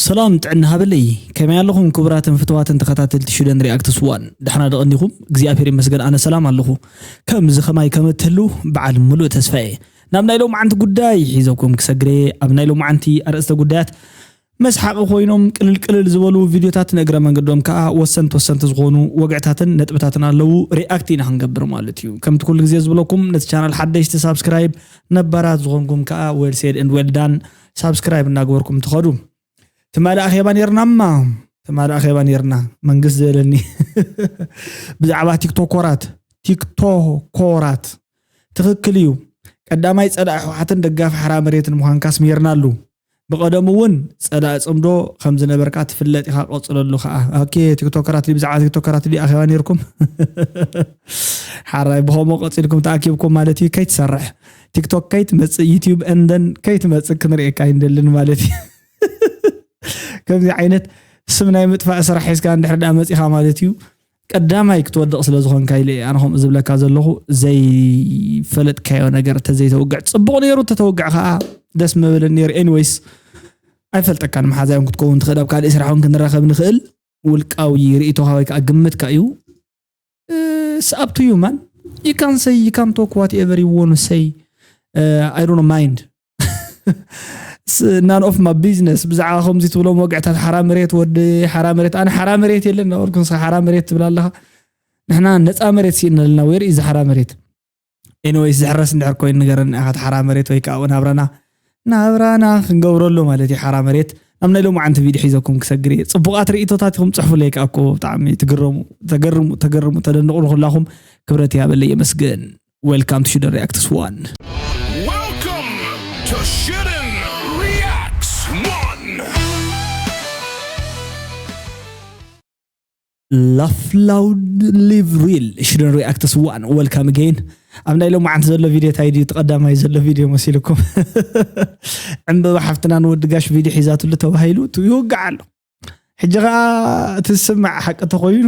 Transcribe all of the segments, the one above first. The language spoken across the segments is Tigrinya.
ሰላም ጥዕና ሃበለይ። ከመይ ኣለኹም ክቡራትን ፍትዋትን ተኸታተልቲ ሽደን ሪኣክትስ ዋን? ደሕና ዶ ቀኒኹም? እግዚኣብሔር ይመስገን ኣነ ሰላም ኣለኹ። ከምዚ ከማይ ከም እትህልው በዓል ሙሉእ ተስፋ እየ። ናብ ናይ ሎማዓንቲ ጉዳይ ሒዘኩም ክሰግር እየ። ኣብ ናይ ሎማዓንቲ ኣርእስተ ጉዳያት መስሓቂ ኮይኖም ቅልል ቅልል ዝበሉ ቪድዮታትን እግረ መንገዶም ከኣ ወሰንቲ ወሰንቲ ዝኾኑ ወግዕታትን ነጥብታትን ኣለዉ። ሪኣክት ኢና ክንገብር ማለት እዩ። ከምቲ ኩሉ ግዜ ዝብለኩም ነቲ ቻናል ሓደሽቲ ሳብስክራይብ፣ ነባራት ዝኾንኩም ከኣ well said and well done ሳብስክራይብ እናገበርኩም ትኸዱ። ትማሊ ኣኼባ ኔርናማ፣ ትማሊ ኣኼባ ኔርና። መንግስት ዝበለኒ ብዛዕባ ቲክቶኮራት፣ ቲክቶኮራት ትኽክል እዩ። ቀዳማይ ጸላኢ ህወሓትን ደጋፊ ሓራ መሬትን ምዃንካ ኣስሚርናሉ። ብቐደሙ እውን ጸላኢ ጽምዶ ከም ዝነበርካ ትፍለጥ ኢኻ፣ ቀጽለሉ ኸኣ። ኦኬ፣ ቲክቶከራት ድዩ፣ ብዛዕባ ቲክቶከራት ድዩ ኣኼባ ኔርኩም? ሓራይ ብኸምኡ ቀጺልኩም ተኣኪብኩም ማለት እዩ። ከይትሰርሕ ቲክቶክ ከይትመጽእ፣ ዩትዩብ እንደን ከይትመጽእ ክንርእየካ ኣይንደልን ማለት እዩ። ከምዚ ዓይነት ስም ናይ ምጥፋእ ስራሕ ሒዝካ እንድሕር ደኣ መጺኻ ማለት እዩ። ቀዳማይ ክትወድቕ ስለ ዝኾንካ ኢለ እየ ኣነ ከምኡ ዝብለካ ዘለኹ። ዘይፈለጥካዮ ነገር እንተዘይተውግዕ ጽቡቕ ነይሩ፣ እንተተወግዕ ከኣ ደስ ምበለን ነይሩ። ኤኒዌይስ ኣይፈልጠካን፣ መሓዛዮም ክትከውን ትኽእል፣ ኣብ ካልእ ስራሕ እውን ክንራኸብ ንኽእል። ውልቃዊ ርእይቶኻ ወይ ከኣ ግምትካ እዩ። It's up to you, man. You can say, you can talk whatever you want to say. Uh, I don't mind. None of my business. ብዛዕባ ከምዚ ትብሎም ወግዕታት ሓራ መሬት፣ ወዲ ሓራ መሬት። ኣነ ሓራ መሬት የለን እናበልኩ ንስኻ ሓራ መሬት ትብል ኣለኻ። ንሕና ነፃ መሬት ስኢንልና፣ where is ሓራ መሬት? ኤኒዌይስ፣ ዝሕረስ እንድሕር ኮይኑ ንገረኒ ኢኻ፣ እቲ ሓራ መሬት ወይ ከዓ ናብራና፣ ናብራና ክንገብረሉ ማለት እዩ። ሓራ መሬት ናብ ናይ ሎማዓንቲ ቪድዮ ሒዘኩም ክሰግር እየ። ጽቡቓት ርእይቶታት ኢኹም ጽሕፉለይ ከኣ እኮ፣ ብጣዕሚ ትግረሙ፣ ተገርሙ፣ ተገርሙ፣ ተደንቑ። ንኹላኹም ክብረት ይሃበለይ፣ የመስግን። Welcome to Shooter Reacts One. Welcome to Shooter Reacts One. Laugh loud, live real. Shooter Reacts One, welcome again. ኣብ ናይ ሎማዓንቲ ዘሎ ቪድዮ እንታይ ድዩ? እቲ ቀዳማይ ዘሎ ቪድዮ መሲልኩም? ዕምበባ ሓፍትና ንወዲ ጋሽ ቪድዮ ሒዛትሉ ተባሂሉ፣ ቱ ይውጋዕ ኣሎ። ሕጂ ኸኣ እቲ ዝስማዕ ሓቂ ተኾይኑ፣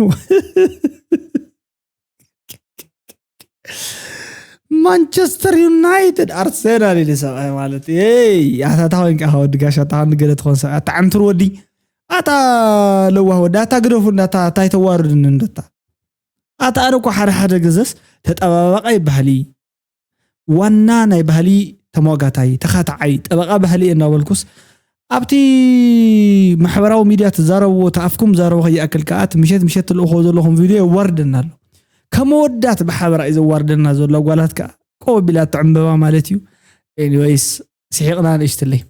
ማንቸስተር ዩናይትድ፣ ኣርሰናል ኢሉ ሰብኣይ ማለት፣ ኤይ፣ ኣታ፣ ኣታ ኮይንካ ኢኻ ወዲ ጋሽ፣ ኣታ፣ ንገለ ትኾን ሰብኣይ፣ ኣታ ዓንቱር ወዲ፣ ኣታ ለዋህ ወዲ፣ ኣታ ግደፉ፣ ኣታ፣ ኣታ ኣይተዋርድኒ እንዶ፣ ኣታ። ኣታ፣ ኣነ እኮ ሓደ ሓደ ግዘስ ተጠባባቓይ ባህሊ፣ ዋና ናይ ባህሊ ተሟጋታይ፣ ተኻታዓይ፣ ጠበቓ ባህሊ እየ እናበልኩስ፣ ኣብቲ ማሕበራዊ ሚድያ ትዛረብዎ፣ እቲ ኣፍኩም ዛረቦ ከይኣክል ከኣ፣ እቲ ምሸት ምሸት ትልእኽዎ ዘለኹም ቪድዮ የዋርደና ኣሎ። ከም ኣወዳት ብሓበራ እዩ ዘዋርደና ዘሎ። ጓላት ከኣ ቆብ ኣቢላቶ ዕምበባ ማለት እዩ። ኤኒዌይስ፣ ስሒቕና ንእሽትለይ።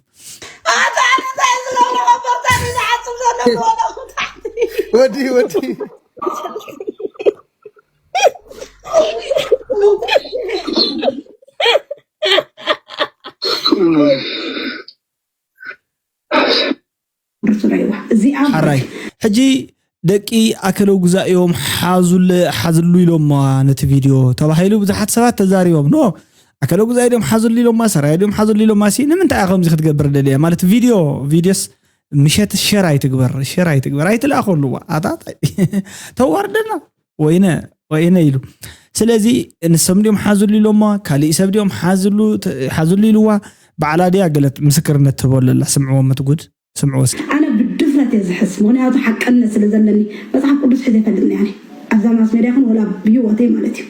ኣታ፣ ኣነ እንታይ ዝገብሮ ኮበርታ ዝዓጽም ዘሎ ብወደኹ ታሕቲ። ወዲ፣ ወዲ። ርሱን ኣይዋ። እዚኣ ሓራይ። ሕጂ ደቂ ኣከለ ጉዛ እዮም፣ ሓዙለ-፣ ሓዝሉ ኢሎማ ነቲ ቪድዮ ተባሂሉ ብዙሓት ሰባት ተዛሪቦም። ኖ፣ ኣከለ ጉዛ እዮም ሓዝሉ ኢሎማ፣ ሰራየ እዮም ሓዝሉ ኢሎማ ሲ፣ ንምንታይ እያ ከምዚ ክትገብር ደልያ? ማለት ቪድዮ፣ ቪድዮስ ምሸት ሸር ኣይትግበር፣ ሸር ኣይትግበር፣ ኣይትልኣኸሉ። ኣታ ተዋርደና። ወይነ፣ ወይነ ኢሉ። ስለዚ ንሶም ድዮም ሓዝሉ ኢሎማ፣ ካሊእ ሰብ ድዮም ሓዝሉ፣ ሓዝሉ ኢልዋ፣ ባዕላ ድያ ገለ ምስክርነት ትህበሉ ኣላ? ስምዕዎም እቲ ጉድ፣ ስምዕዎ እስኪ። ኣነ ብድፍረት እየ ዝሕስ፣ ምኽንያቱ ሓቀነት ስለ ዘለኒ። መጽሓፍ ቅዱስ ሒዘ ይፈልጥ እየ ኣነ። ኣብዛ ማስ ሜድያ ይኹን ወላ ብህይወተይ ማለት እዩ።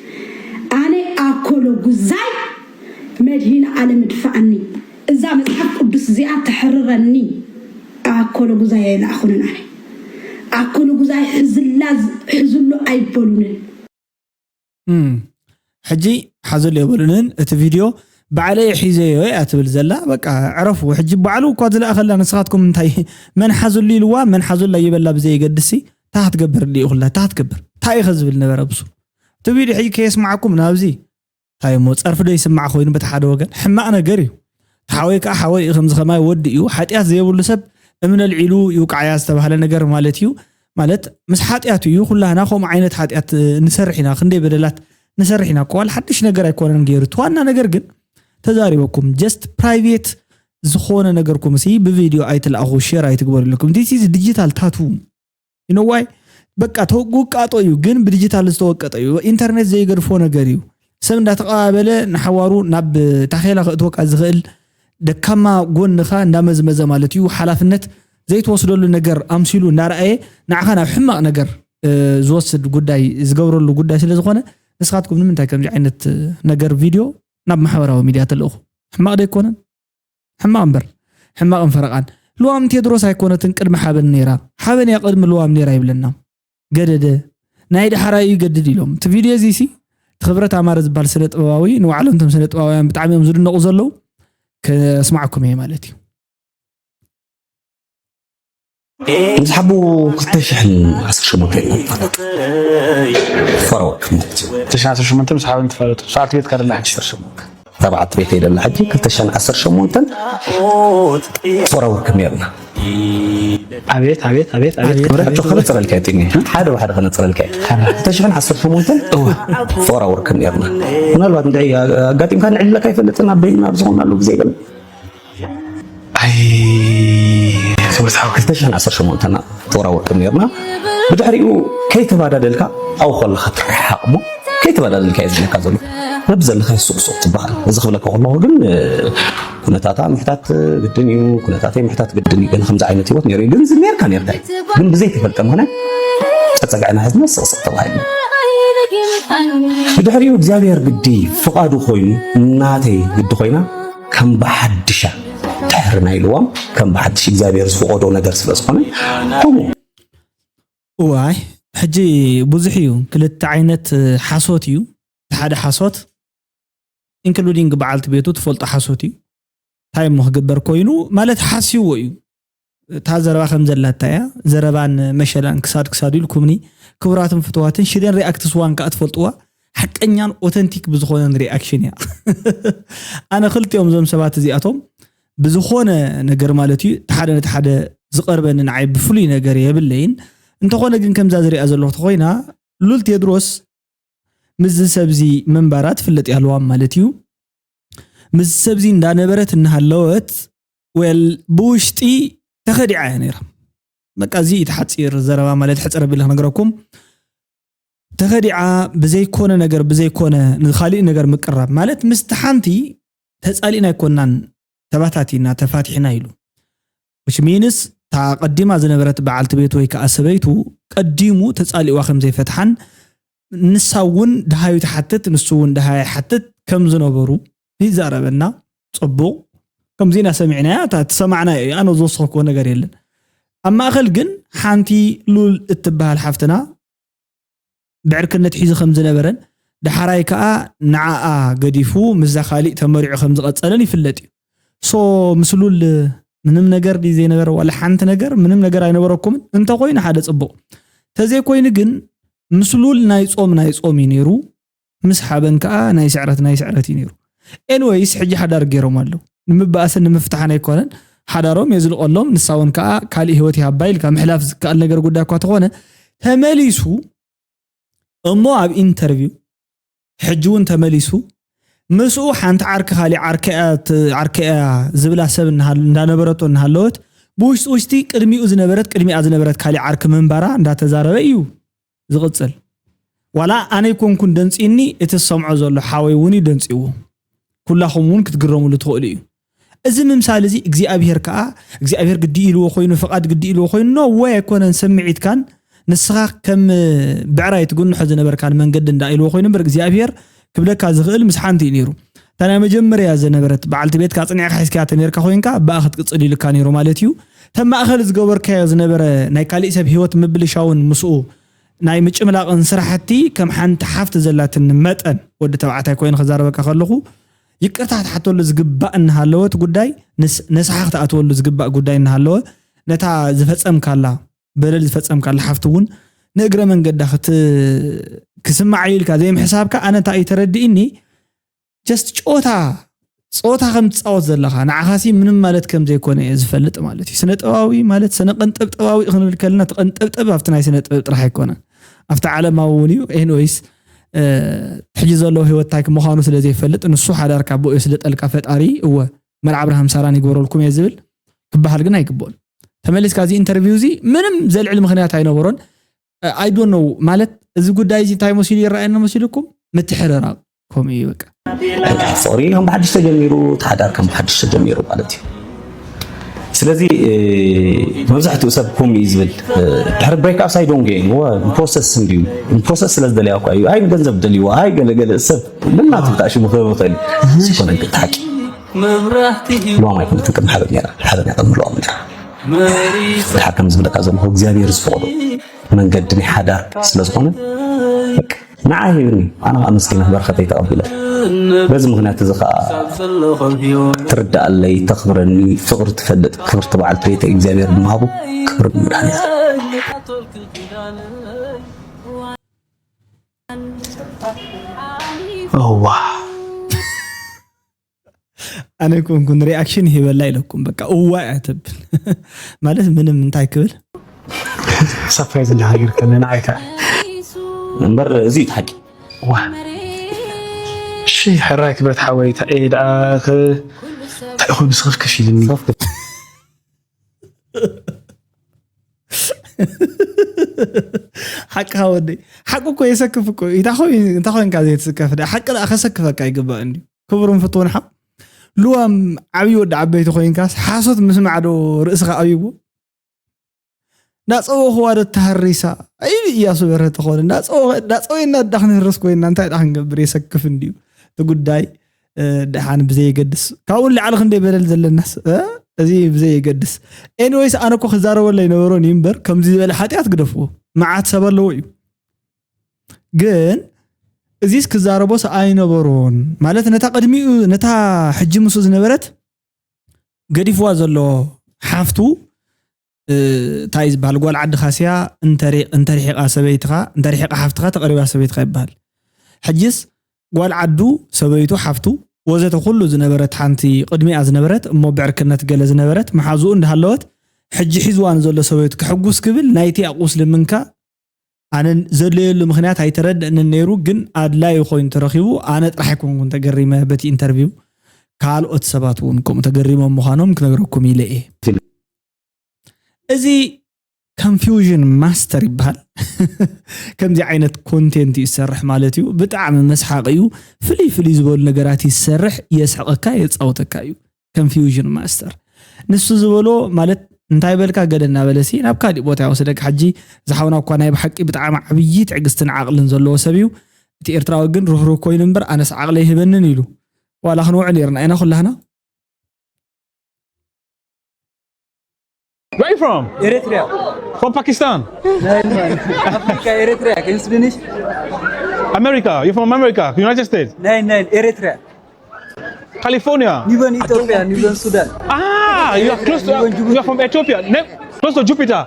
ኣነ ኣኮሎ ጉዛይ መድሂነ ዓለም እድፍኣኒ። እዛ መጽሓፍ ቅዱስ እዚኣ ተሕርረኒ። ኣኮሎ ጉዛይ ኣይለኣኹንን ኣነ። ኣኮሎ ጉዛይ ሕዝላ፣ ሕዝሉ ኣይበሉንን። እም፣ ሕጂ ሓዘሉ የበሉንን። እቲ ቪድዮ ባዕለይ ሒዘዮ እያ ትብል ዘላ። በቃ ዕረፉ። ሕጂ ባዕሉ እኳ ዝለኣኸላ ንስኻትኩም እንታይ መን ሓዘሉ ኢልዋ፣ መን ሓዘሉ ኣይበላ ብዘየገድስ ሲ፣ ታ ክትገብር ድዩ ኩላ፣ ታ ክትገብር። እንታይ ኢኸ ዝብል ነበረ ብሱ? እቲ ቪድዮ ሕጂ ከየስማዓኩም ናብዚ እንታይ እሞ ጸርፊ ዶ ይስማዕ ኮይኑ በቲ ሓደ ወገን? ሕማቕ ነገር እዩ። እቲ ሓወይ ከኣ ሓወይ እዩ፣ ከምዚ ከማይ ወዲ እዩ። ሓጢኣት ዘየብሉ ሰብ እምነ ኣልዒሉ ይውቃዕያ ዝተባህለ ነገር ማለት እዩ። ማለት ምስ ሓጢኣት እዩ። ኩላህና ከምኡ ዓይነት ሓጢኣት ንሰርሕ ኢና፣ ክንደይ በደላት ንሰርሕ ኢና እኮ። ዋላ ሓድሽ ነገር ኣይኮነን ገይሩ። እቲ ዋና ነገር ግን ተዛሪበኩም፣ ጀስት ፕራይቬት ዝኾነ ነገርኩም ሲ ብቪድዮ ኣይትልኣኹ፣ ሼር ኣይትግበሩ ኣለኩም። This is digital tattoo። You know why? በቃ ተውቃጦ እዩ፣ ግን ብዲጂታል ዝተወቀጠ እዩ። ኢንተርኔት ዘይገድፎ ነገር እዩ። ሰብ እንዳተቐባበለ ንሓዋሩ ናብ ታኼላ ከእትወካ ዝኽእል ደካማ ጎንኻ እንዳመዝመዘ ማለት እዩ። ሓላፍነት ዘይትወስደሉ ነገር ኣምሲሉ እናረኣየ ንዓኻ ናብ ሕማቕ ነገር ዝወስድ ጉዳይ ዝገብረሉ ጉዳይ ስለ ዝኾነ፣ ንስኻትኩም ንምንታይ ከምዚ ዓይነት ነገር ቪድዮ ናብ ማሕበራዊ ሚድያ ተልእኹ? ሕማቕ ዶ ኣይኮነን? ሕማቕ እምበር፣ ሕማቕን ፈረቓን። ልዋም ቴድሮስ ኣይኮነትን ቅድሚ ሓበን ነይራ፣ ሓበን እያ ቅድሚ ልዋም ነይራ ይብለና። ገደደ ናይ ዳሕራዩ ይገድድ ኢሎም። እቲ ቪድዮ እዚ ሲ እቲ ክብረት ኣማረ ዝበሃል ስነ ጥበባዊ፣ ንባዕሎም እቶም ስነ ጥበባውያን ብጣዕሚ እዮም ዝድነቑ ዘለዉ። ከስማዕኩም እየ ማለት እዩ። ምስ ሓቡ ክልተ ሽሕን ዓሰርተ ሸሞንተ ኢና ንፋለጥ። ፈረወርክ ማለት እዩ። ክልተ ሽሕን ዓሰርተ ሸሞንተ ምስ ሓበን ትፋለጡ። ሰዓት ቤት ካደላ ሓቂ ዓሰርተ ሸሞንተ። ተባዕት ቤት ይደላ ሕጂ ክልተ ሽሕን ዓሰርተ ሸሞንተን ፈረወርክ ነርና። ኣቤት ኣቤት ኣቤት ኣቤት ኣቤት። ክብረት ሕቶ ከነፅረልካ እዩ ጢኒ። ሓደ ብሓደ ከነፅረልካ እዩ። ክልተ ሽሕን ዓሰርተ ሸሞንተን ፈረወርክ ነርና። ምናልባት እንድዒ ኣጋጢምካ ንዕልለካ ይፈልጥን ኣብ በይንና ኣብ ዝኾንናሉ ግዜ ገለ ኣይ ክብረት ሓወይ ክልተ ሽሕን ዓሰርተ ሸሞንተና ተወራወርኩም ነርና። ብድሕሪኡ ከይተባዳደልካ ኣብኡ ከለኻ ትረሓቕ እሞ ከይተባዳደልካ እዩ ዝብለካ ዘሎ። ነቢ ዘለኻ ሱቕ ሱቕ ትበሃል። እዚ ክብለካ ከለኹ ግን ኩነታታ ምሕታት ግድን እዩ፣ ኩነታተይ ምሕታት ግድን እዩ። ገለ ከምዚ ዓይነት ህይወት ነይሩ እዩ። ግን እዚ ነርካ ነርካ እዩ። ግን ብዘይተፈልጠ ምኽንያት ጸጸግዕና ሕዝና ስቕስቕ ተባሂልና። ብድሕሪኡ እግዚኣብሔር ግዲ ፍቓዱ ኮይኑ እናተይ ግዲ ኮይና ከም ብሓድሻ ድሕሪ ናይ ልዋም ከም ብሓድሽ እግዚኣብሔር ዝፈቐዶ ነገር ስለ ዝኾነ ከምኡ እዋይ ሕጂ ብዙሕ እዩ። ክልተ ዓይነት ሓሶት እዩ። እቲ ሓደ ሓሶት ኢንክሉዲንግ በዓልቲ ቤቱ ትፈልጦ ሓሶት እዩ። እንታይ እሞ ክግበር ኮይኑ ማለት ሓስይዎ እዩ። እታ ዘረባ ከም ዘላታ እያ። ዘረባን መሸላን ክሳድ ክሳዱ ኢልኩምኒ ክቡራትን ፍትዋትን ሽደን ሪኣክትስ ዋን ከዓ ትፈልጥዋ ሓቀኛን ኦተንቲክ ብዝኾነን ሪኣክሽን እያ። ኣነ ክልቲኦም እዞም ሰባት እዚኣቶም ብዝኾነ ነገር ማለት እዩ እቲ ሓደ ነቲ ሓደ ዝቐርበኒ ንዓይ ብፍሉይ ነገር የብለይን። እንተኾነ ግን ከምዛ ዝሪኣ ዘለኹ ተኾይና ሉል ቴድሮስ ምስዚ ሰብዚ ምንባራ ትፍለጥ እያ ልዋም ማለት እዩ። ምስዚ ሰብዚ እንዳነበረት እናሃለወት ወል ብውሽጢ ተኸዲዓ እያ ነይራ። በቃ እዚ እቲ ሓፂር ዘረባ ማለት ሕፅር ኣቢለ ክነግረኩም ተኸዲዓ ብዘይኮነ ነገር ብዘይኮነ ንካሊእ ነገር ምቅራብ ማለት ምስቲ ሓንቲ ተፃሊእና ኣይኮናን ተባታቲና ተፋቲሕና ኢሉ which means እታ ቀዲማ ዝነበረት በዓልቲ ቤት ወይ ከዓ ሰበይቱ ቀዲሙ ተፃሊእዋ ከም ዘይፈትሓን ንሳ እውን ደሃዩ ትሓትት ንሱ እውን ደሃያ ይሓትት ከም ዝነበሩ ይዛረበና። ፅቡቕ ከምዚ ኢና ሰሚዕናያ እታ ትሰማዕና እዩ ኣነ ዝወሰኽኩዎ ነገር የለን። ኣብ ማእኸል ግን ሓንቲ ሉል እትበሃል ሓፍትና ብዕርክነት ሒዙ ከም ዝነበረን ዳሕራይ ከዓ ንዓኣ ገዲፉ ምስዛ ካሊእ ተመሪዑ ከም ዝቐፀለን ይፍለጥ እዩ። ሶ ምስ ሉል ምንም ነገር ድዩ ዘይነበረ ዋላ ሓንቲ ነገር ምንም ነገር ኣይነበረኩምን እንተኮይኑ ሓደ ፅቡቕ ተዘይኮይኑ ግን ምስ ሉል ናይ ፆም ናይ ፆም እዩ ነይሩ። ምስ ሓበን ከዓ ናይ ስዕረት ናይ ስዕረት እዩ ነይሩ። ኤንወይስ ሕጂ ሓዳር ገይሮም ኣለዉ ንምባእስን ንምፍታሕን ኣይኮነን ሓዳሮም የዝልቀሎም ንሳ እውን ከዓ ካሊእ ህይወት ይሃባ ኢልካ ምሕላፍ ዝከኣል ነገር ጉዳይ እኳ ተኾነ ተመሊሱ እሞ ኣብ ኢንተርቪው ሕጂ እውን ተመሊሱ ምስኡ ሓንቲ ዓርኪ ካሊእ ዓርከያ ዝብላ ሰብ እንዳነበረቶ እናሃለወት ብውሽጢ ውሽጢ ቅድሚኡ ዝነበረት ቅድሚኣ ዝነበረት ካሊእ ዓርኪ ምንባራ እንዳተዛረበ እዩ ዝቕፅል። ዋላ ኣነ ይኮንኩን ደንፂኒ እቲ ዝሰምዖ ዘሎ ሓወይ እውን እዩ ደንፂዎ። ኩላኹም እውን ክትግረምሉ ትኽእሉ እዩ። እዚ ምምሳል እዚ እግዚኣብሄር ከዓ እግዚኣብሄር ግዲ ኢልዎ ኮይኑ ፍቓድ ግዲ ኢልዎ ኮይኑ no way ኣይኮነን። ስምዒትካን ንስኻ ከም ብዕራይ ትጉንሖ ዝነበርካን መንገዲ እንዳ ኢልዎ ኮይኑ እምበር እግዚኣብሄር ክብለካ ዝኽእል ምስ ሓንቲ እዩ ነይሩ። እታ ናይ መጀመርያ ዝነበረት በዓልቲ ቤትካ ኣፅኒዕካ ሒዝካያ ተነርካ ኮይንካ ብኣ ክትቅፅል ኢልካ ነይሩ ማለት እዩ። ተም ማእኸል ዝገበርካዮ ዝነበረ ናይ ካሊእ ሰብ ህይወት ምብልሻውን ምስኡ ናይ ምጭምላቕን ስራሕቲ ከም ሓንቲ ሓፍቲ ዘላትኒ መጠን ወዲ ተባዕታይ ኮይኑ ክዛረበካ ከለኹ ይቅርታ ክትሓተሉ ዝግባእ እናሃለወ እቲ ጉዳይ ነስሓ ክትኣትወሉ ዝግባእ ጉዳይ እናሃለወ ነታ ዝፈፀምካላ በደል ዝፈፀምካላ ሓፍቲ እውን ንእግረ መንገዳ ክስማዓዩ ኢልካ ዘይምሕሳብካ ኣነ እንታይ እዩ ተረዲእኒ just ጨወታ ጸወታ ከም ትጻወት ዘለኻ ንዓኻሲ ምንም ማለት ከም ዘይኮነ እየ ዝፈልጥ ማለት እዩ። ስነ ጥበባዊ ማለት ስነ ቀንጠብጠባዊ ክንብል ከለና እቲ ቀንጠብጠብ ኣብቲ ናይ ስነ ጥበብ ጥራሕ ኣይኮነን ኣብቲ ዓለማዊ እውን እዩ። ኤንወይስ ሕጂ ዘለዎ ህይወት እንታይ ምዃኑ ስለ ዘይፈልጥ ንሱ ሓዳር ካብ ብኡ ስለ ጠልካ ፈጣሪ እወ መርዓ ኣብርሃም ሳራን ይግበረልኩም እየ ዝብል ክበሃል ግን ኣይግብኦን። ተመሊስካ እዚ ኢንተርቪው እዚ ምንም ዘልዕል ምኽንያት ኣይነበሮን። I don't know ማለት እዚ ጉዳይ እዚ እንታይ መሲሉ ይረኣየና መሲልኩም ምትሕርራቕ ከምኡ እዩ በቃ። ፍቕሪ ከም ብሓድሽ ተጀሚሩ፣ እቲ ሓዳር ከም ብሓድሽ ተጀሚሩ ማለት እዩ። ስለዚ መብዛሕትኡ ሰብ ከምኡ እዩ ዝብል። ድሕሪ break up ሳይዶን ገይን ፕሮሰስ እንድዩ። ፕሮሰስ ስለ ዝደለያ እኳ እዩ። ኣይ ገንዘብ ደልይዎ፣ ኣይ ገለገለ ሰብ ብናቱ ክተኣሽሙ ክህብ ይኽእል እዩ። ዝኾነ ግን ሓቂ ልዋም ኣይኮነትን። ቅድሚ ሓበን ነይራ፣ ሓበን እያ ቅድሚ ልዋም ነይራ። ድሓር ከም ዝብለካ ዘለኹ እግዚኣብሔር ዝፈቕዶ መንገዲ ናይ ሓዳር ስለ ዝኾነ ንዓ ሂብኒ፣ ኣነ ከዓ መስኪና በረኸተይ ተቐቢለ። በዚ ምኽንያት እዚ ከዓ ትርዳኣለይ፣ ተኽብረኒ፣ ፍቕሪ ትፈልጥ ክብርቲ በዓልቲ ቤተ እግዚኣብሔር ብምሃቡ ክብሪ ንመድሃኒት። እዋ ኣነ ኮንኩን ሪኣክሽን ይበላ ኢለኩም በቃ እዋ እያ ትብል ማለት ምንም እንታይ ክብል surprise እንዳሃገር ከለና ኣይካ እምበር እዚ እዩ እቲ ሓቂ። ዋ እሺ ሕራይ ክብረት ሓወይ እንታይ እየ ደኣ እንታይ ኮይኑ ስኽፍክፍ ኢልኒ ሓቅኻ ወደይ ሓቂ እኮ የሰክፍ እኮ እንታይ ኮንካ ዘይትስከፍ ሓቂ ደኣ ከሰክፈካ ይግባእ እንዲ ክቡርን ፍትውን ሓው ልዋም ዓብዪ ወዲ ዓበይቲ ኮይንካስ ሓሶት ምስማዕ ዶ ርእስኻ ኣብይዎ ናፀወኽዋ ዶ ተሃሪሳ ኢሉ እያሱ በርሀ ተኾነ ናፀወና ዳ ክንህረስ ኮይና እንታይ ዳ ክንገብር የሰክፍ እንድዩ እቲ ጉዳይ ደሓን ብዘየገድስ ካብኡ ንላዕሊ ክንደይ በደል ዘለናስ እዚ ብዘየገድስ anyways ኣነ እኮ ክዛረበሎ ኣይነበሮን እዩ እምበር ከምዚ ዝበለ ሓጢኣት ግደፍዎ መዓት ሰብ ኣለዎ እዩ ግን እዚስ ክዛረቦስ ኣይነበሮን ማለት ነታ ቅድሚኡ ነታ ሕጂ ምስኡ ዝነበረት ገዲፍዋ ዘሎ ሓፍቱ እንታይ ዝበሃል ጓል ዓድኻስያ እንተሪሒቓ ሰበይትኻ እንተሪሒቓ ሓፍትኻ ተቐሪባ ሰበይትኻ ይበሃል ሕጅስ ጓል ዓዱ ሰበይቱ ሓፍቱ ወዘተ ኩሉ ዝነበረት ሓንቲ ቅድሚኣ ዝነበረት እሞ ብዕርክነት ገለ ዝነበረት መሓዝኡ እንዳሃለወት ሕጂ ሒዝዋ ንዘሎ ሰበይቱ ክሕጉስ ክብል ናይቲኣ ቁስሊ ምንካ ኣነ ዘድለየሉ ምኽንያት ኣይተረድእንን ነይሩ ግን ኣድላዩ ኮይኑ ተረኺቡ ኣነ ጥራሕ ኣይኮንኩን ተገሪመ በቲ interview ካልኦት ሰባት እውን ከምኡ ተገሪሞም ምዃኖም ክነግረኩም ኢለ እየ እዚ confusion master ይበሃል ከምዚ ዓይነት content እዩ ዝሰርሕ ማለት እዩ ብጣዕሚ መስሓቂ እዩ ፍልይ ፍልይ ዝበሉ ነገራት ይሰርሕ የስሕቀካ የፃወተካ እዩ confusion master ንሱ ዝበሎ ማለት እንታይ በልካ ገለ እናበለ ሲ ናብ ካሊእ ቦታ ይወስደካ ሕጂ ዝሓውና እኳ ናይ ብሓቂ ብጣዕሚ ዓብዪ ትዕግስትን ዓቕልን ዘለዎ ሰብ እዩ እቲ ኤርትራዊ ግን ርህሩህ ኮይኑ እምበር ኣነስ ዓቕለ ይህበንን ኢሉ ዋላ ክንውዕ ነርና ኢና ኩላህና Where are you from? Eritrea. From Pakistan? Nein, nein. Afrika, Eritrea. Kennst du nicht? America? You're from America? United States? Nein, nein, Eritrea. California? Neben Ethiopia, neben Sudan. Ah, you are close to, you are from Ethiopia, ne- close to Jupiter.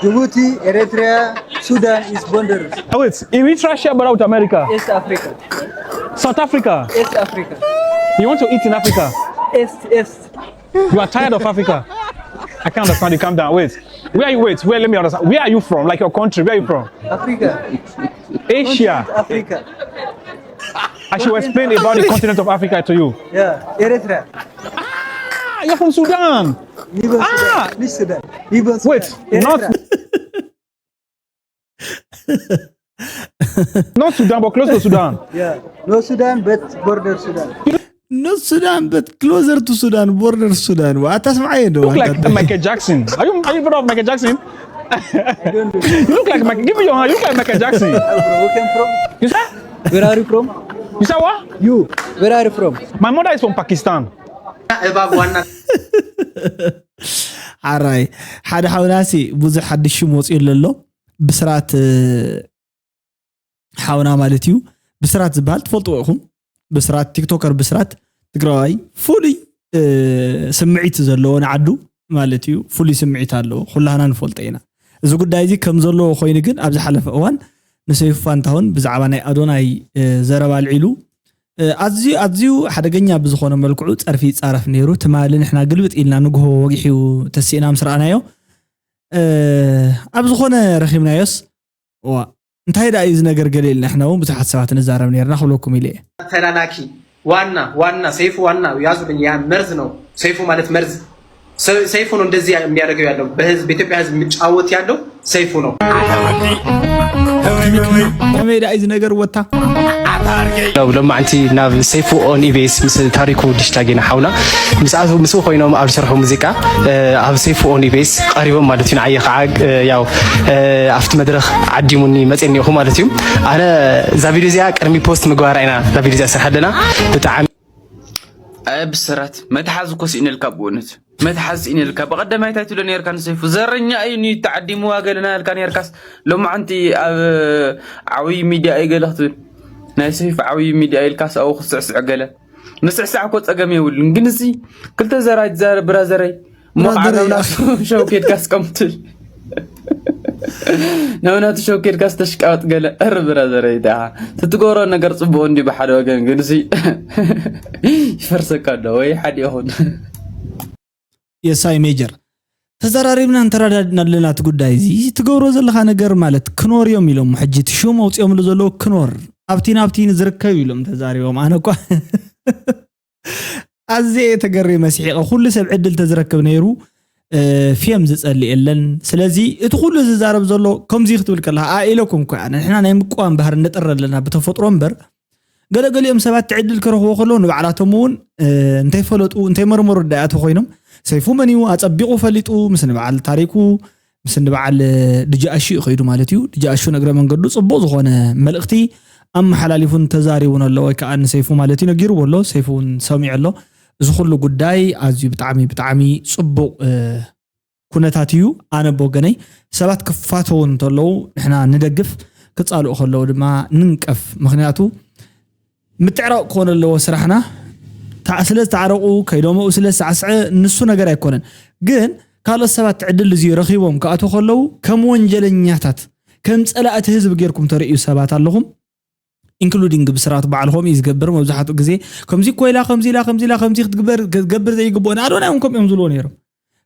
Djibouti, Eritrea, Sudan is borders. Oh, wait, you reach Russia but out America? East Africa. South Africa? East Africa. You want to eat in Africa? East, East. You are tired of Africa? I can't understand you. Calm down. Wait. Where are you? Wait. Where? Let me understand. Where are you from? Like your country? Where are you from? Africa. Asia. Africa. I should explain about the continent of Africa to you. Yeah. Eritrea. Ah, you're from Sudan. Even Ah! Sudan. This Sudan. Even Sudan. Wait. Not. Eritrea. Not Sudan, but close to Sudan. Yeah. No Sudan, but border Sudan. Not Sudan, but closer to Sudan, border Sudan. What that's my You look like Michael Jackson. Are you are you brother of Michael Jackson? I don't do. You look like Michael. Give me your hand. You look like Michael Jackson. Bro, where came from? You said? Where are you from? You said what? You. Where are you from? My mother is from Pakistan. እባብ ዋና ሓራይ ሓደ ሓውናሲ ብዙሕ ሓድሽ ሽም ወፂኡ ኣሎ ብስራት ሓውና ማለት እዩ ብስራት ዝበሃል ትፈልጥዎ ኢኹም ብስራት ቲክቶከር ብስራት ትግራዋይ ፍሉይ ስምዒት ዘለዎ ንዓዱ ማለት እዩ ፍሉይ ስምዒት ኣለዎ ኩላህና ንፈልጦ ኢና እዚ ጉዳይ እዚ ከም ዘለዎ ኮይኑ ግን ኣብ ዝሓለፈ እዋን ንሰይፉ ፋንታሁን ብዛዕባ ናይ ኣዶናይ ዘረባ ኣልዒሉ ኣዝዩ ኣዝዩ ሓደገኛ ብዝኾነ መልክዑ ፀርፊ ይፃረፍ ነይሩ ትማሊ ንሕና ግልብጥ ኢልና ንግሆ ወጊሑ ተሲእና ምስ ረኣናዮ ኣብ ዝኾነ ረኺብናዮስ ዋ እንታይ ደኣ እዩ ዝነገር ገለ ኢልና ንሕና እውን ብዙሓት ሰባት ንዛረብ ነርና ክብለኩም ኢለ እየ ተላላኪ ዋና ዋና ሰይፉ ዋና ያዙልኝ ያ መርዝ ነው ሰይፉ ማለት መርዝ ሰይፉ ነው እንደዚህ የሚያደርገው ያለው በህዝብ በኢትዮጵያ ህዝብ የሚጫወት ያለው ሰይፉ ነው ከመይ ደኣ እዩ ዝነገር ወታ ሎማዓንቲ ናብ ሰይፉ ኦን ኢቤስ ምስ ታሪኩ ዲሽታ ጌና ሓውና ምስኣቱ ምስኡ ኮይኖም ኣብ ዝሰርሑ ሙዚቃ ኣብ ሰይፉ ኦን ኢቤስ ቀሪቦም ማለት እዩ። ንዓየ ከዓ ያው ኣብቲ መድረኽ ዓዲሙኒ መፅእ እኒኹ ማለት እዩ። ኣነ እዛ ቪድዮ እዚኣ ቅድሚ ፖስት ምግባራ ኢና እዛ ቪድዮ እዚኣ ስርሓ ኣለና። ብጣዕሚ ብስራት መትሓዚ እኮ ስኢነልካ ብእውነት መትሓዚ ስኢነልካ። ብቐደማይ እንታይ ትብሎ ነርካ ንሰይፉ ዘረኛ እዩ ንዩ ተዓዲምዋ ገለና ያልካ ነርካስ ሎማዓንቲ ኣብ ዓብይ ሚድያ እዩ ገለ ክትብል ናይ ሰይፉ ዓብይ ሚድያ ኢልካስ ኣብኡ ክትስዕስዕ ገለ ምስዕሳዕ እኮ ፀገም የብሉን። ግን እዚ ክልተ ዘራይ ትዛረብ ብራዘረይ እሞ ከዓ ናብ ናቱ ሸው ኬድካ ስቀምትል ናብ ናቱ ሸው ኬድካ ስተሽቃወጥ ገለ እር ብራዘረይ ደኣ ትትገብሮ ነገር ፅቡቅ እንዲ ብሓደ ወገን ግን እዚ ይፈርሰካ ኣሎ ወይ ሓደ ይኹን የሳይ ሜጀር ተዘራሪብና እንተረዳድና ኣለና እቲ ጉዳይ እዚ ትገብሮ ዘለካ ነገር ማለት ክኖር እዮም ኢሎም ሕጂ እቲ ሽም ኣውፅኦምሉ ዘለዉ ክኖር ኣብቲ ናብቲ ንዝርከብ ኢሎም ተዛሪቦም ኣነ እኳ ኣዝየ ተገሪመ ስሒቐ ኩሉ ሰብ ዕድል ተዝረክብ ነይሩ ፌም ዝፀልእ የለን ስለዚ እቲ ኩሉ ዝዛረብ ዘሎ ከምዚ ክትብል ከለካ ኣኢለኩም እኮ ንሕና ናይ ምቅዋም ባህር ንጥር ኣለና ብተፈጥሮ እምበር ገለገሊኦም ሰባት ትዕድል ክረኽቦ ከለዉ ንባዕላቶም እውን እንተይፈለጡ እንተይመርመሩ ዳያቱ ኮይኖም ሰይፉ መን እዩ ኣፀቢቑ ፈሊጡ ምስ ንበዓል ታሪኩ ምስ ንበዓል ድጃኣሹ እዩ ከይዱ ማለት እዩ። ድጃኣሹ ነግረ መንገዱ ፅቡቕ ዝኾነ መልእኽቲ ኣመሓላሊፉን ተዛሪቡን ኣሎ ወይ ከዓ ንሰይፉ ማለት እዩ ነጊርዎ ኣሎ። ሰይፉ እውን ሰሚዑ ኣሎ። እዚ ኩሉ ጉዳይ ኣዝዩ ብጣዕሚ ብጣዕሚ ፅቡቕ ኩነታት እዩ። ኣነ ብወገነይ ሰባት ክፋተዉ እንተለዉ ንሕና ንደግፍ፣ ክፃልኡ ከለዉ ድማ ንንቀፍ። ምክንያቱ ምትዕራቕ ክኾን ኣለዎ ስራሕና። ስለ ዝተዓረቑ ከይዶምኡ ስለ ዝተዓስዐ ንሱ ነገር ኣይኮነን። ግን ካልኦት ሰባት ዕድል እዚ ረኺቦም ክኣትዉ ከለዉ ከም ወንጀለኛታት ከም ፀላእቲ ህዝቢ ጌርኩም ተርእዩ ሰባት ኣለኹም። ኢንክሉዲንግ ብስራት ባዕልኹም እዩ ዝገብር። መብዛሕትኡ ግዜ ከምዚ እኮ ኢላ ከምዚ ኢላ ከምዚ ኢላ ከምዚ ክትግበር ክትገብር ዘይግብኦ ንኣዶናይ እውን ከምኡ እዮም ዝብልዎ ነይሮም።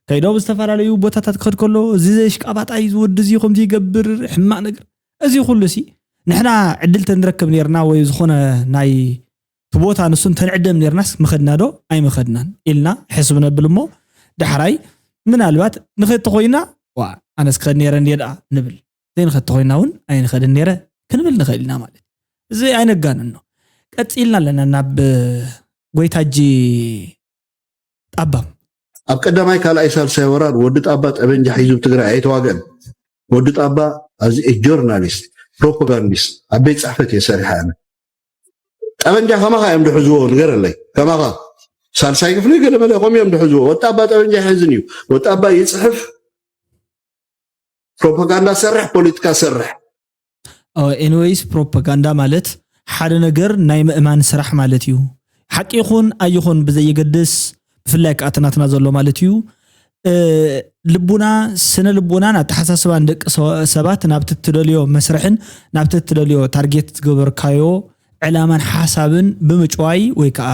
ከይዶም ዝተፈላለዩ ቦታታት ክኸድ ከሎ እዚ ዘሽቃባጣይ ዝወዲ እዚ ከምዚ ይገብር ሕማቕ ነገር እዚ ኩሉ ሲ ንሕና ዕድል ተንረክብ ነርና ወይ ዝኾነ ናይ ትቦታ ንሱ እንተንዕደም ነርናስ ምኸድና ዶ ኣይምኸድናን ኢልና ሕስብ ነብል እሞ ዳሕራይ ምናልባት ንኸድ ተኾይና ዋ ኣነስ ክኸድ ነረ እንድየ ደኣ ንብል ዘይንኸድ ተኾይና እውን ኣይንኸድን ነረ ክንብል ንኽእል ኢና ማለት እዚ ኣይነጋንን ነው ቀፂልና ኣለና ናብ ጎይታጂ ጣባ ኣብ ቀዳማይ ካልኣይ ሳልሳይ ወራር ወዲ ጣባ ጠበንጃ ሒዙ ብትግራይ ኣይተዋገን ወዲ ጣባ ኣዚ ጆርናሊስት ፕሮፓጋንዲስት ኣብ ቤት ፅሕፈት እየ ሰሪሐ ኣነ ጠበንጃ ከማኻ እዮም ድሕዝዎ ንገረለይ ከማኻ ሳልሳይ ክፍሊ ገለመለ ከምኡ እዮም ድሕዝዎ ወዲ ጣባ ጠበንጃ ይሕዝን እዩ ወዲ ጣባ ይፅሕፍ ፕሮፓጋንዳ ሰርሕ ፖለቲካ ሰርሕ ኤኒወይስ ፕሮፓጋንዳ ማለት ሓደ ነገር ናይ ምእማን ስራሕ ማለት እዩ። ሓቂ ይኹን ኣይኹን ብዘየገድስ ብፍላይ ከዓ እቲ ናትና ዘሎ ማለት እዩ ልቡና ስነ ልቦናን ኣተሓሳስባን ደቂ ሰባት ናብቲ እትደልዮ መስርሕን ናብቲ እትደልዮ ታርጌት ዝገበርካዮ ዕላማን ሓሳብን ብምጭዋይ ወይ ከዓ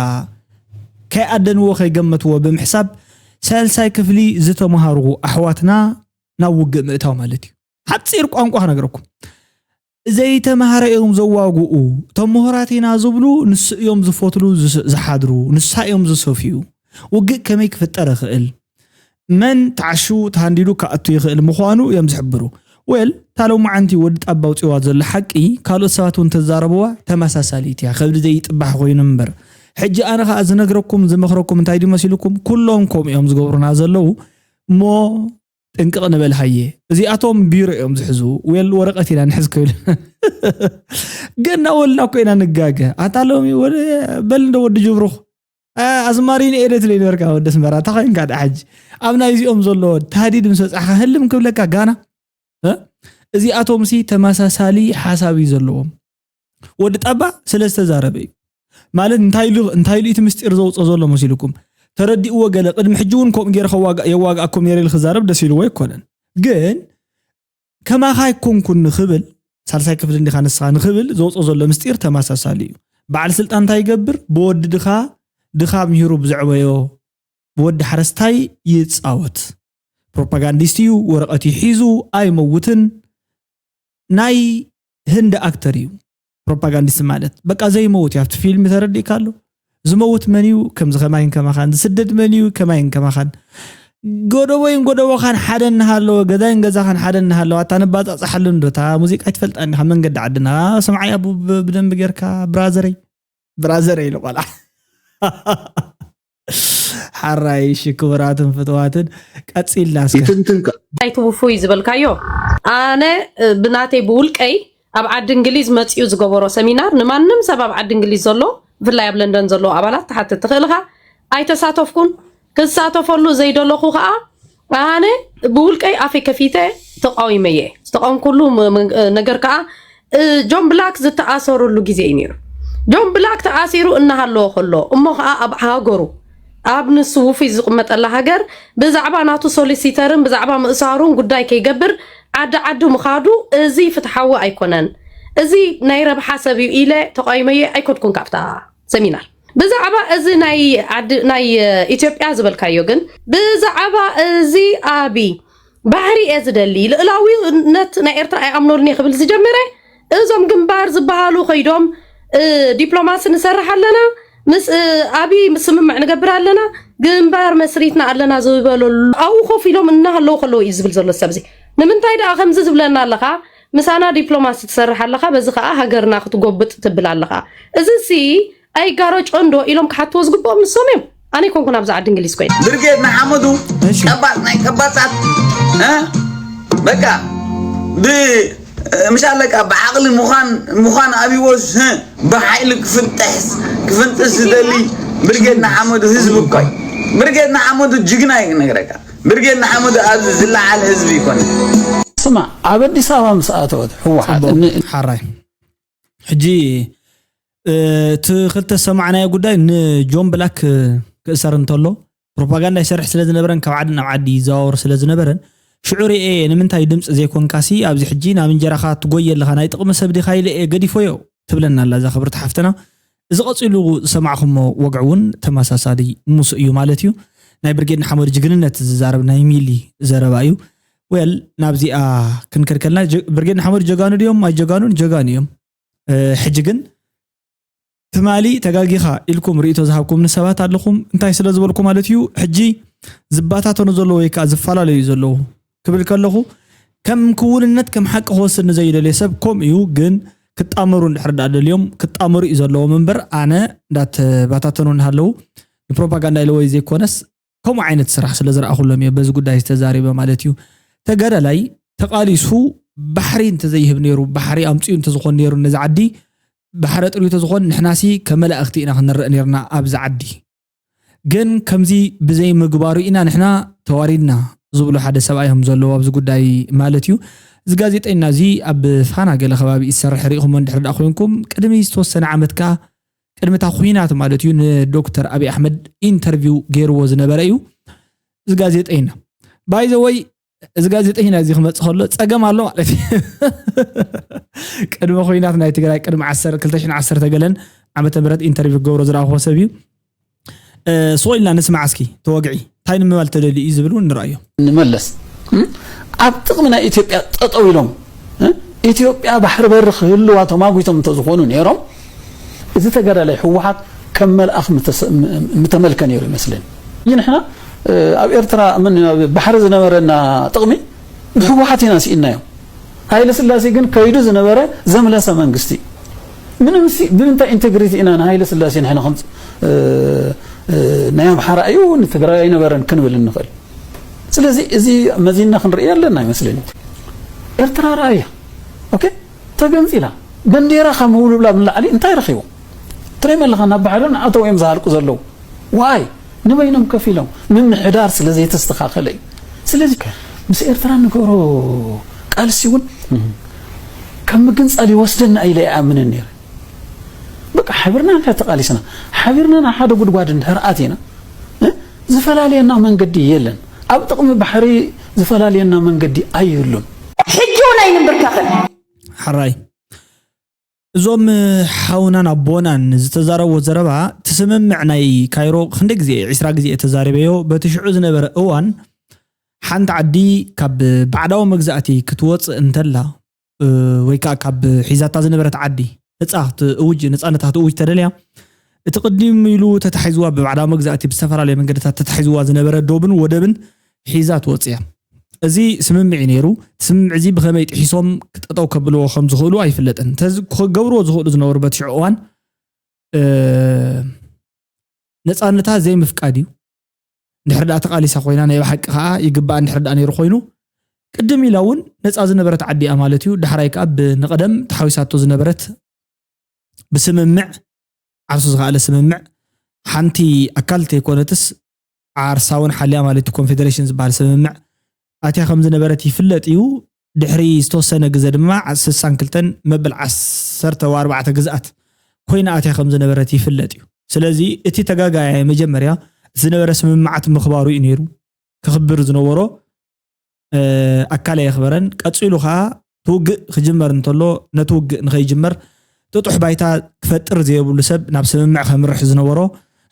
ከይኣደንዎ ከይገመትዎ ብምሕሳብ ሳልሳይ ክፍሊ ዝተምሃሩ ኣሕዋትና ናብ ውግእ ምእታው ማለት እዩ። ሓፂር ቋንቋ ክነግረኩም ዘይተምሃረ እዮም ዘዋግኡ እቶም ምሁራት ኢና ዝብሉ ንሱ እዮም ዝፈትሉ ዝሓድሩ ንሳ እዮም ዝሰፍዩ ውግእ ከመይ ክፍጠር ይኽእል መን ተዓሹ ተሃንዲዱ ክኣቱ ይኽእል ምዃኑ እዮም ዝሕብሩ። ዌል እታ ሎማዓንቲ ወዲ ጣባ ኣውፂዋ ዘሎ ሓቂ ካልኦት ሰባት እውን ተዛረብዋ ተመሳሳሊት እያ ከብዲ ዘይጥባሕ ኮይኑ እምበር ሕጂ ኣነ ከዓ ዝነግረኩም ዝመኽረኩም እንታይ ድዩ መሲልኩም ኩሎም ከምኡ እዮም ዝገብሩና ዘለዉ እሞ ጥንቅቕ ንበል ሃየ እዚኣቶም ቢሮ እዮም ዝሕዙ ዌል ወረቐት ኢና ንሕዝ ክብል ገና ወልና እኮ ኢና ንጋገ ኣታ ሎሚ በል እንደ ወዲ ጅብሩኽ ኣዝማሪን ኤደት ለይነበርካ ወዲ ኣስመራ እንታይ ኮይንካ ደኣ ሕጂ ኣብ ናይዚኦም ዘሎ ታህዲድ ምስ በጻሕካ ህልም ክብለካ ጋና እዚኣቶም ሲ ተመሳሳሊ ሓሳብ እዩ ዘለዎም ወዲ ጣባ ስለ ዝተዛረበ እዩ ማለት እንታይ ኢሉ እንታይ ኢሉ እቲ ምስጢር ዘውፅኦ ዘሎ መሲልኩም ተረዲእዎ ገለ ቅድሚ ሕጂ እውን ከምኡ ገይረ የዋግኣኩም ነይረ ኢሉ ክዛረብ ደስ ኢልዎ ኣይኮነን ግን ከማኻ ኣይኮንኩን ንኽብል ሳልሳይ ክፍሊ እንዲኻ ንስኻ ንኽብል ዘውፅኦ ዘሎ ምስጢር ተመሳሳሊ እዩ በዓል ስልጣን እንታይ ይገብር ብወዲ ድኻ ድኻ ምሂሩ ብዘዕበዮ ብወዲ ሓረስታይ ይፃወት ፕሮፓጋንዲስት እዩ ወረቐት እዩ ሒዙ ኣይመውትን ናይ ህንዲ ኣክተር እዩ ፕሮፓጋንዲስት ማለት በቃ ዘይመውት እዩ ኣብቲ ፊልም ተረዲእካ ኣሎ ዝመውት መን እዩ ከምዚ ከማይን ከማኻን ዝስደድ መን እዩ ከማይን ከማኻን ጎደቦይን ጎደቦኻን ሓደ እናሃለወ፣ ገዛይን ገዛኻን ሓደ እናሃለወ፣ ኣታ ንባጻጻሓሉ እንዶ፣ እታ ሙዚቃ ኣይትፈልጣን ዲኻ? መንገዲ ዓድና ሰምዓያ ብ-፣ ብ-፣ ብደንቢ ጌርካ ብራዘረይ፣ ብራዘረይ ኢሉ ቆልዓ። ሓራይ፣ እሺ፣ ክቡራትን ፍትዋትን፣ ቀጺልና እስከ። ይትንትንካ። ናይቲ ውፉይ ዝበልካዮ፣ ኣነ ብናተይ ብውልቀይ ኣብ ዓዲ እንግሊዝ መጺኡ ዝገበሮ ሰሚናር ንማንም ሰብ ኣብ ዓዲ እንግሊዝ ዘሎ፣ ብፍላይ ኣብ ለንደን ዘሎ ኣባላት ትሓትት ትኽእል ኢኻ። ኣይተሳተፍኩን። ክሳተፈሉ ዘይደለኹ ከዓ ኣነ ብውልቀይ ኣፈይ ከፊተ ተቃዊመየ። ዝተቃወምኩሉ ም-፣ ም-፣ ነገር ከዓ እ፣ ጆን ብላክ ዝተኣሰሩሉ ግዜ እዩ ነይሩ። ጆን ብላክ ተኣሲሩ እናሃለወ ከሎ እሞ ከዓ ኣብ ሃገሩ ኣብ ንሱ ውፉይ ዝቕመጠላ ሃገር ብዛዕባ ናቱ ሶሊሲተርን ብዛዕባ ምእሳሩን ጉዳይ ከይገብር ዓዲ ዓዲ ምኻዱ እዚ ፍትሓዊ ኣይኮነን። እዚ ናይ ረብሓ ሰብ እዩ ኢለ ተቃዊመየ ኣይኮድኩን ካብታ ሰሚናር። ብዛዕባ እዚ ናይ ዓዲ ናይ እ፣ ኢትዮጵያ ዝበልካዮ ግን ብዛዕባ እዚ ኣቢ ባሕሪ እየ ዝደሊ፣ ልእላዊነት ናይ ኤርትራ ኣይኣምነሉን እየ ክብል ዝጀመረ፣ እዞም ግንባር ዝበሃሉ ከይዶም እ፣ ዲፕሎማሲ ንሰርሕ ኣለና፣ ምስ እ፣ ኣብይ ስምምዕ ንገብር ኣለና፣ ግንባር መስሪትና ኣለና ዝበለሉ ኣብኡ ኮፍ ኢሎም እናሃለዉ ከለዉ እዩ ዝብል ዘሎ ሰብ እዚ። ንምንታይ ደኣ ከምዚ ዝብለና ኣለኻ? ምሳና ዲፕሎማሲ ትሰርሕ ኣለኻ፣ በዚ ኸኣ ሃገርና ክትጎብጥ ትብል ኣለኻ። እዚ ሲ ኣይጋረጮ እንዶ ኢሎም ክሓትዎ ዝግብኦም ንሶም እዮም። ኣነ ኣይኮንኩን ኣብዚ ዓዲ እንግሊዝ ኮይነ። ብርጌድ ንሓመዱ እሺ። ቀባጽ ናይ ቀባጻት እ? በቃ ብ ምሽ ኣለካ ብዓቕሊ ምዃን ምዃን ኣብይዎስ እ? ብሓይሊ ክፍንጥሕስ ክፍንጥስ ዝደሊ ብርጌድ ንሓመዱ ህዝቢ እኮ እዩ። ብርጌድ ንሓመዱ ጅግና እዩ ክነግረካ። ብርጌድ ንሓመዱ ኣብዚ ዝለዓል ህዝቢ ይኮነ። ስማ ኣብ ኣዲስ ኣበባ ምስ ኣተወት ህወሓት ጽቡቕ። ን- ሓራይ ሕጂ እ፣ እቲ ክልተ ዝሰማዕናዮ ጉዳይ ንጆን ብላክ እ፣ ክእሰር እንተሎ ፕሮፓጋንዳ ይሰርሕ ስለ ዝነበረን ካብ ዓዲ ናብ ዓዲ ይዘዋወር ስለ ዝነበረን ሽዑ ርኤ ንምንታይ ድምፂ ዘይኮንካሲ ኣብዚ ሕጂ ናብ እንጀራኻ ትጎየ ኣለኻ ናይ ጥቕሚ ሰብ ዲኻ ኢለ እየ ገዲፎዮ ትብለና ኣላ እዛ ክብርቲ ሓፍትና። እዚ ቀፂሉ ዝሰማዕኹሞ ወግዒ እውን ተመሳሳሊ ምስ እዩ ማለት እዩ። ናይ ብርጌድ ንሓመዱ ጅግንነት ዝዛረብ ናይ ሚሊ ዘረባ እዩ። ወል ናብዚኣ ክንከድከልና ጀ- ብርጌድ ንሓመዱ ጀጋኑ ድዮም ኣይጀጋኑን ጀጋኑ እዮም። እ፣ ሕጂ ግን ትማሊ ተጋጊኻ ኢልኩም ርእይቶ ዝሃብኩምኒ ሰባት ኣለኹም። እንታይ ስለ ዝበልኩ ማለት እዩ፣ ሕጂ ዝባታተኑ ዘለዉ ወይ ከዓ ዝፈላለዩ ዘለዉ ክብል ከለኹ ከም ክውንነት ከም ሓቂ ክወስድ ንዘይደልየ ሰብ ከምኡ እዩ። ግን ክጣመሩ እንድሕር ዳ ደልዮም ክጣመሩ እዩ ዘለዎም እምበር ኣነ እንዳተባታተኑ እናሃለዉ ንፕሮፓጋንዳ ኢለ ወይ ዘይኮነስ ከምኡ ዓይነት ስራሕ ስለ ዝረኣኹሎም እየ በዚ ጉዳይ ዝተዛሪበ ማለት እዩ። ተጋዳላይ ተቓሊሱ ባሕሪ እንተዘይህብ ነይሩ ባሕሪ ኣምፅኡ እንተዝኾን ነይሩ ነዚ ዓዲ ባሕረ ጥሪዩ ተዝኾን ንሕናሲ ከም መላእኽቲ ኢና ክንረአ ነይርና ኣብዚ ዓዲ። ግን ከምዚ ብዘይምግባሩ ኢና ንሕና ተዋሪድና ዝብሉ ሓደ ሰብኣይ እዮም ዘለዉ ኣብዚ ጉዳይ ማለት እዩ። እዚ ጋዜጠኛ እዚ ኣብ ፋና ገለ ከባቢ ዝሰርሕ ርኢኹሞ እንድሕር ደኣ ኮይንኩም ቅድሚ ዝተወሰነ ዓመት ከኣ ቅድሚ እታ ኩናት ማለት እዩ ንዶክተር ኣብይ ኣሕመድ ኢንተርቪው ገይርዎ ዝነበረ እዩ። እዚ ጋዜጠይና ባይዘወይ እዚ ጋዜጠይና እዚ ክመፅእ ከሎ ፀገም ኣሎ ማለት እዩ። ቅድሚ ኩናት ናይ ትግራይ ቅድሚ ዓሰርተ ክልተ ሽሕን ዓሰርተ ገለን ዓመተ ምህረት ኢንተርቪው ክገብሮ ዝረኣኽዎ ሰብ እዩ። እ፣ ስቕ ኢልና ንስማዕ እስኪ ተወግዒ እንታይ ንምባል ተደልዩ እዩ ዝብል እውን ንረኣዮ። ንመለስ እም? ኣብ ጥቕሚ ናይ ኢትዮጵያ ጠጠው ኢሎም እ? ኢትዮጵያ ባሕሪ በሪ ክህልዋ ተማጉቶም እንተዝኾኑ ነይሮም እዚ ተጋዳላይ ህወሓት ከም መልኣኽ ምተሰ- ም- ምተመልከ ነይሩ ይመስለኒ። ይህ ንሕና እ፣ ኣብ ኤርትራ ምን ኣብ ባሕሪ ዝነበረና ጥቕሚ ብህወሓት ኢና ስኢናዮ። ሃይለ ስላሴ ግን ከይዱ ዝነበረ ዘምለሰ መንግስቲ እዩ። ምንም ሲ- ብምንታይ ኢንቴግሪቲ ኢና ንሃይለ ስላሴ ንሕና ከም እ፣ እ፣ ናይ ኣምሓራ እዩ ንትግራይ ኣይነበረን ክንብል እንኽእል። ስለዚ እዚ መዚና ክንርኢ ኣለና ይመስለኒ። ኤርትራ ረኣያ ኦኬ ተገንፂላ በንዴራ ካብ ምውልብላ ንላዕሊ እንታይ ረኺቦም? ትሪኦም ኣለኻ ናብ ባሕርን ኣተው እዮም ዝሃልቁ ዘለዉ። ዋይ ንበይኖም ከፊሎም ምምሕዳር ስለ ዘይተስተኻኸለ እዩ። ስለዚ ምስ ኤርትራ ንገብሮ ቃልሲ እውን ካብ ምግንፃል ይወስደና ኢለ ይኣምንን ነይረ። በቃ ሓቢርና እንድሕር ተቃሊስና ሓቢርና ናብ ሓደ ጉድጓድ እንድሕር ኣቲና እ? ዝፈላልየና መንገዲ የለን። ኣብ ጥቕሚ ባሕሪ ዝፈላልየና መንገዲ ኣይህሉን። ሕጂ እውን ኣይንብርከኽን። ሓራይ እዞም ሓውናን ኣቦናን ዝተዛረብዎ ዘረባ እቲ ስምምዕ ናይ ካይሮ ክንደይ ግዜ ዕስራ ግዜ እየ ተዛሪበዮ። በቲ ሽዑ ዝነበረ እዋን ሓንቲ ዓዲ ካብ ባዕዳዊ መግዛእቲ ክትወፅእ እንተላ እ፣ ወይ ከዓ ካብ ሒዛታ ዝነበረት ዓዲ ነፃ ክትእውጅ ነፃነታ ክትእውጅ ተደልያ እቲ ቅድም ኢሉ ተታሒዝዋ ብባዕዳዊ መግዛእቲ ብዝተፈላለየ መንገድታት ተታሒዝዋ ዝነበረ ዶብን ወደብን ሒዛ ትወፅእ እያ። እዚ ስምምዕ እዩ ነይሩ። እቲ ስምምዕ እዚ ብኸመይ ጥሒሶም ክጠጠው ከብልዎ ከም ዝኽእሉ ኣይፍለጥን። እንተዚ ክገብርዎ ዝኽእሉ ዝነበሩ በቲ ሽዑ እዋን፣ እ፣ ነፃነታ ዘይምፍቃድ እዩ። እንድሕር ደኣ ተቓሊሳ ኮይና ናይ ብሓቂ ከዓ ይግባኣ እንድሕር ደኣ ነይሩ ኮይኑ፣ ቅድም ኢላ እውን ነፃ ዝነበረት ዓዲ እያ ማለት እዩ። ዳሕራይ ከዓ ብንቐደም ተሓዊሳቶ ዝነበረት ብስምምዕ፣ ዓርሱ ዝኸኣለ ስምምዕ፣ ሓንቲ ኣካል ተይኮነትስ ዓርሳ እውን ሓልያ ማለት እዩ፣ ኮንፌዴሬሽን ዝበሃል ስምምዕ ኣትያ ከም ዝነበረት ይፍለጥ እዩ። ድሕሪ ዝተወሰነ ግዜ ድማ ስሳን ክልተን መበል ዓሰርተ ኣርባዕተ ግዝኣት ኮይና ኣትያ ከም ዝነበረት ይፍለጥ እዩ። ስለዚ እቲ ተጋጋያይ መጀመርያ ዝነበረ ስምምዓት ምኽባሩ እዩ ነይሩ። ክኽብር ዝነበሮ፣ እ፣ ኣካል ኣየኽበረን። ቀጺሉ ኸኣ እቲ ውግእ ክጅመር እንተሎ ነቲ ውግእ ንኸይጅመር ጥጡሕ ባይታ ክፈጥር ዘየብሉ ሰብ ናብ ስምምዕ ከምርሕ ዝነበሮ፣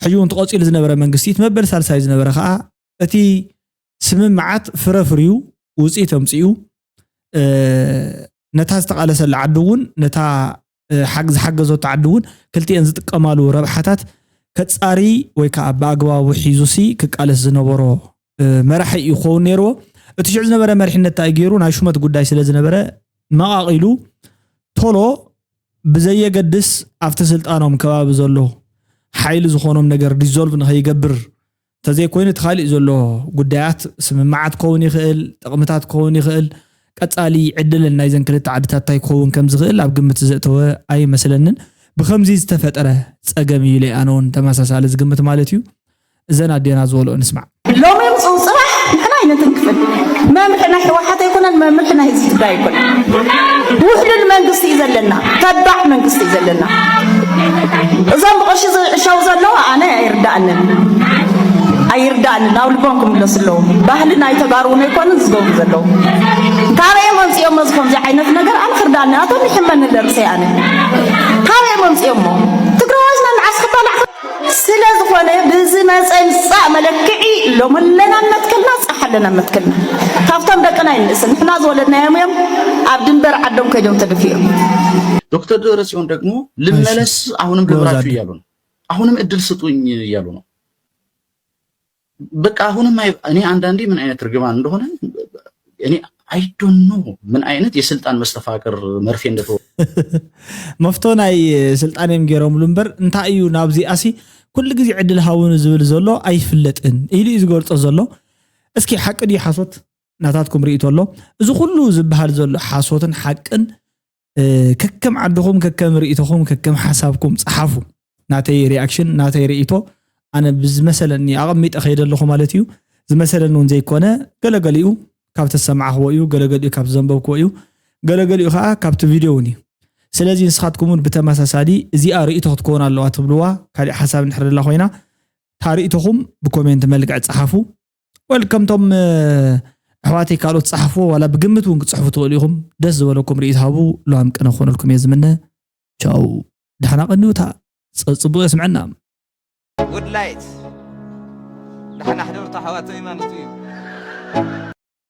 ሕጂ እውን ተቐጺሉ ዝነበረ መንግስቲ እቲ መበል ሳልሳይ ዝነበረ ኸኣ እቲ ስምምዓት ፍረ ፍርዩ ውፅኢት ኣምፅኡ፣ እ፣ ነታ ዝተቓለሰላ ዓዲ እውን ነታ፣ እ፣ ሓግ-፣ ዝሓገዘቶ ዓዲ እውን ክልቲኤን ዝጥቀማሉ ረብሓታት ከፃሪ ወይ ከዓ ብኣግባቡ ሒዙሲ ክቃለስ ዝነበሮ፣ እ፣ መራሒ እዩ ክኸውን ነይርዎ። እቲ ሽዑ ዝነበረ መሪሕነት እንታይ ገይሩ? ናይ ሹመት ጉዳይ ስለ ዝነበረ መቓቒሉ ቶሎ ብዘየገድስ ኣብቲ ስልጣኖም ከባቢ ዘሎ ሓይሊ ዝኾኖም ነገር ዲዞልቭ ንኸይገብር፣ እንተዘይኮይኑ እቲ ካሊእ ዘሎ ጉዳያት ስምምዓት ክኸውን ይኽእል፣ ጥቕምታት ክኸውን ይኽእል፣ ቀጻሊ ዕድልን ናይዘን ክልተ ዓድታት እንታይ ክኸውን ከም ዝኽእል ኣብ ግምት ዘእተወ ኣይመስለንን። ብኸምዚ ዝተፈጠረ ጸገም እዩ ኢለ ኣነ እውን ተመሳሳሊ ዝግምት ማለት እዩ። እዘን ኣዴና ዝበልኦ ንስማዕ። ሎሚ ምፅኡ ፅባሕ ንሕና ኣይነትንክፍን። መምርሒ ናይ ህወሓት ኣይኮነን፣ መምርሒ ናይ ህዝቢ ትግራይ ኣይኮነን። ውሕሉል መንግስቲ እዩ ዘለና፣ ተባዕ መንግስቲ እዩ ዘለና። እዞም ብቐሺ ዝዕሸው ዘለዉ ኣነ ኣይርዳእንን፣ ኣይርዳእንን። ናብ ልቦም ክምለሱ ኣለዉ። ባህሊ ናይ ተጋሩ እውን ኣይኮነን ዝገብሩ ዘለዉ። ካበይ እዮም ኣምፅኦሞ እዚ ከምዚ ዓይነት ነገር? ኣነ ክርዳእኒ፣ ኣቶም ይሕመኒ ለርእሰይ ኣነ። ካበይ እዮም ኣምፅኦሞ? ትግራዋይ ዝና ንዓስ ክባላዕ ስለ ዝኾነ ብዝመፀ ምፃእ መለክዒ ሎሚ ኣለና መትከልና፣ ፃሕ ኣለና መትከልና። ካብቶም ደቅና ይንእስ ንሕና ዝወለድናዮም እዮም ኣብ ድንበር ዓዶም ከይዶም ተደፊኦም። ዶክተር ደብረጽዮን ደግሞ ልመለስ አሁንም ልምራችሁ እያሉ ነው። አሁንም እድል ስጡኝ እያሉ ነው። በቃ አሁንም አይ- እኔ አንዳንዴ ምን አይነት እርግማን እንደሆነ እኔ I don't know ምን አይነት የስልጣን መስተፋቅር መርፌ እንደተወ መፍቶ ናይ ስልጣን እዮም ገይሮምሉ እምበር እንታይ እዩ ናብዚኣሲ ኩሉ ግዜ ዕድል ሃውኑ ዝብል ዘሎ ኣይፍለጥን ኢሉ እዩ ዝገልጾ ዘሎ። እስኪ ሓቂ ድዩ ሓሶት? ናታትኩም ርእይቶ ኣሎ። እዚ ኩሉ ዝበሃል ዘሎ ሓሶትን ሓቅን ከከም ዓድኹም ከከም ርእይቶኹም ከከም ሓሳብኩም ጸሓፉ። ናተይ ሪኣክሽን ናተይ ርእይቶ ኣነ ብዝመሰለኒ ኣቐሚጠ ከይደ ኣለኹ ማለት እዩ። ዝመሰለኒ እውን ዘይኮነ ገለገሊኡ ካብ ተሰማዕኽዎ እዩ፣ ገለገሊኡ ካብ ዘንበብክዎ እዩ፣ ገለገሊኡ ከዓ ካብቲ ቪድዮ እውን እዩ። ስለዚ ንስኻትኩም እውን ብተመሳሳሊ እዚኣ ርእይቶ ክትከውን ኣለዋ ትብልዋ ካሊእ ሓሳብ እንድሕር ደላ ኮይና እታ ርእይቶኹም ብኮሜንት መልክዕ ጸሓፉ። ወል ከምቶም ኣሕዋተይ ካልኦት ጸሓፍዎ ዋላ ብግምት እውን ክትጽሕፉ ትኽእሉ ኢኹም። ደስ ዝበለኩም ርእይቶ ሃቡ። ሎሃም ቅነ ክኾነልኩም እየ ዝምነ። ቻው። ደሓና ቀንዩ እታ ጽ- ጽቡቕ የስምዐና። Good light ደሓና ሕደሩ ኣሕዋተይ ማለት እዩ።